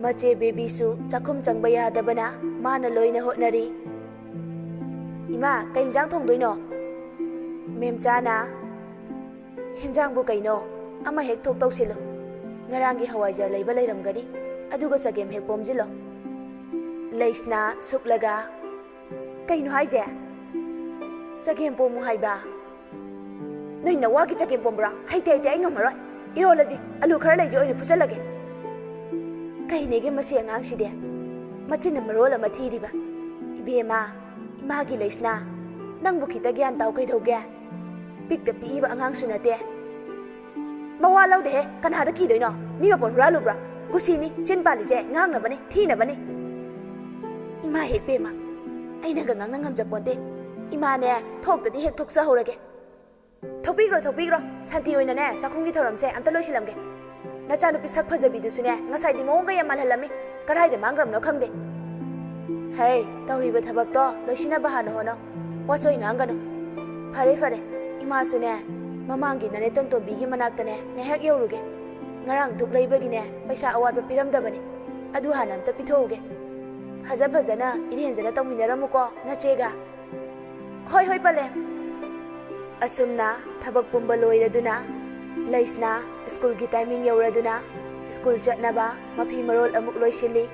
ꯃꯆꯦ ꯕꯦꯕꯤꯁꯨ ꯆꯥꯛꯈꯨꯝ ꯆꯪꯕ ꯌꯥꯗꯕꯅ ꯃꯥꯅ ꯂꯣꯏꯅ ꯍꯣꯠꯅꯔꯤ꯫ "ꯏꯃꯥ, ꯀꯩ ꯏꯟꯖꯥꯡ ꯊꯣꯡꯗꯣꯏꯅꯣ?" ꯃꯦꯝꯆꯥꯅ, "ꯍꯦꯟꯖꯥꯡꯕꯨ ꯀꯩꯅꯣ, ꯑꯃ ꯍꯦꯛ ꯊꯣꯛ ꯇꯧꯁꯤꯜꯂꯨ꯫ ꯉꯔꯥꯡꯒꯤ ꯍꯋꯥꯏꯖꯥꯔ ꯂꯩꯕ ꯂꯩꯔꯝꯒꯅꯤ, ꯑꯗꯨꯒ ꯆꯒꯦꯝ ꯍꯦꯛ ꯄꯣꯝꯁꯤꯜꯂꯣ꯫" ꯂꯩꯁꯅꯥ ꯁꯨꯛꯂꯒ, "ꯀꯩꯅꯣ ꯍꯥꯏꯁꯦ? ꯆꯒꯦꯝ ꯄꯣꯝꯃꯨ ꯍꯥꯏꯕ? ꯅꯣꯏ ꯅꯋꯥꯒꯤ ꯆꯒꯦꯝ ꯄꯣꯝꯕ꯭ꯔꯣ? ꯍꯩꯇꯦ, ꯍꯩꯇꯦ, ꯑꯩ ꯉꯝꯃꯔꯣꯏ꯫ ꯏꯔꯣꯜꯂꯁꯤ, ꯑꯂꯨ ꯈꯔ ꯂꯩꯁꯤ, ꯑꯣꯏꯅ ꯐꯨꯠꯆꯜꯂꯒꯦ꯫" ꯀꯩꯅꯦꯒꯦ ꯃꯁꯤ ꯑꯉꯥꯡꯁꯤꯗꯤ? ꯃꯆꯤꯟꯅ ꯃꯔꯣꯜ ꯑꯃ ꯊꯤꯔꯤꯕ꯫ ꯏꯕꯦꯝꯃ, ꯏꯃꯥꯒꯤ ꯂꯩꯁꯅꯥ, ꯅꯪꯕꯨ ꯈꯤꯇ ꯒ꯭ꯌꯥꯟ ꯇꯥꯎ ꯀꯩꯗꯧꯒꯦ? ꯄꯤꯛꯇ ꯄꯤꯛꯏꯕ ꯑꯉꯥꯡꯁꯨ ꯅꯠꯇꯦ꯫ ꯃꯋꯥ ꯂꯧꯗꯦꯍꯦ, ꯀꯅꯥꯗ ꯀꯤꯗꯣꯏꯅꯣ? ꯃꯤ ꯃꯄꯣꯠ ꯍꯨꯔꯥꯜꯂꯨꯕ꯭ꯔꯣ? ꯀꯨꯁꯤꯅꯤ, ꯆꯤꯟ ꯄꯥꯜꯂꯤꯁꯦ ꯉꯥꯡꯅꯕꯅꯤ, ꯊꯤꯅꯕꯅꯤ꯫ ꯏꯃꯥ ꯍꯦꯛ ꯄꯦꯝꯃ, ꯑꯩꯅꯒ ꯉꯥꯡꯅ ꯉꯝꯖꯄꯣꯟꯇꯦ꯫ ꯏꯃꯥꯅꯦ, ꯊꯣꯛꯇꯗꯤ ꯍꯦꯛ ꯊꯣꯛꯆꯍꯧꯔꯒꯦ꯫ ꯊꯣꯛꯄꯤꯈ꯭ꯔꯣ, ꯊꯣꯛꯄꯤꯈ꯭ꯔꯣ, ꯁꯥꯟꯇꯤ ꯑꯣꯏꯅꯅꯦ ꯆꯥꯛꯈꯨꯝꯒꯤ ꯊꯧꯔꯝꯁꯦ ꯑꯝꯇ ꯂꯣꯏꯁꯤꯜꯂꯝꯒꯦ꯫ ꯅꯆꯥꯅꯨꯄꯤ ꯁꯛ ꯐꯖꯕꯤꯗꯨꯁꯨꯅꯦ ꯉꯁꯥꯏꯗꯤ ꯃꯑꯣꯡꯒ ꯌꯥꯝ ꯃꯥꯜꯍꯜꯂꯝꯃꯤ, ꯀꯗꯥꯏꯗ ꯃꯥꯡꯈ꯭ꯔꯕꯅꯣ ꯈꯪꯗꯦ꯫ ꯍꯩ, ꯇꯧꯔꯤꯕ ꯊꯕꯛꯇꯣ ꯂꯣꯏꯁꯤꯟꯅꯕ ꯍꯥꯟꯅ ꯍꯣꯠꯅꯧ, ꯋꯥꯆꯣꯏ ꯉꯥꯡꯒꯅꯨ꯫ ꯐꯔꯦ, ꯐꯔꯦ, ꯏꯃꯥꯁꯨꯅꯦ ꯃꯃꯥꯡꯒꯤ ꯅꯅꯦ ꯇꯣꯟꯇꯣꯝꯕꯤꯒꯤ ꯃꯅꯥꯛꯇꯅꯦ ꯉꯥꯏꯍꯥꯛ ꯌꯧꯔꯨꯒꯦ꯫ ꯉꯔꯥꯡ ꯙꯨꯞ ꯂꯩꯕꯒꯤꯅꯦ ꯄꯩꯁꯥ ꯑꯋꯥꯠꯄ ꯄꯤꯔꯝꯗꯕꯅꯤ, ꯑꯗꯨ ꯍꯥꯟꯅ ꯑꯝꯇ ꯄꯤꯊꯣꯛꯎꯒꯦ꯫ ꯐꯖ ꯐꯖꯅ ꯏꯔꯦꯟꯖꯅ ꯇꯧꯃꯤꯟꯅꯔꯝꯃꯨꯀꯣ ꯅꯆꯦꯒ꯫ ꯍꯣꯏ ꯍꯣꯏ ꯄꯂꯦꯝ꯫ ꯑꯁꯨꯝꯅ ꯊꯕꯛ ꯄꯨꯝꯕ ꯂꯣꯏꯔꯗꯨꯅ ꯂꯩꯁꯅꯥ ꯁ꯭ꯀꯨꯜꯒꯤ ꯇꯥꯏꯃꯤꯡ ꯌꯧꯔꯗꯨꯅ ꯁ꯭ꯀꯨꯜ ꯆꯠꯅꯕ ꯃꯐꯤ ꯃꯔꯣꯜ ꯑꯃꯨꯛ ꯂꯣꯏꯁꯤꯜꯂꯤ꯫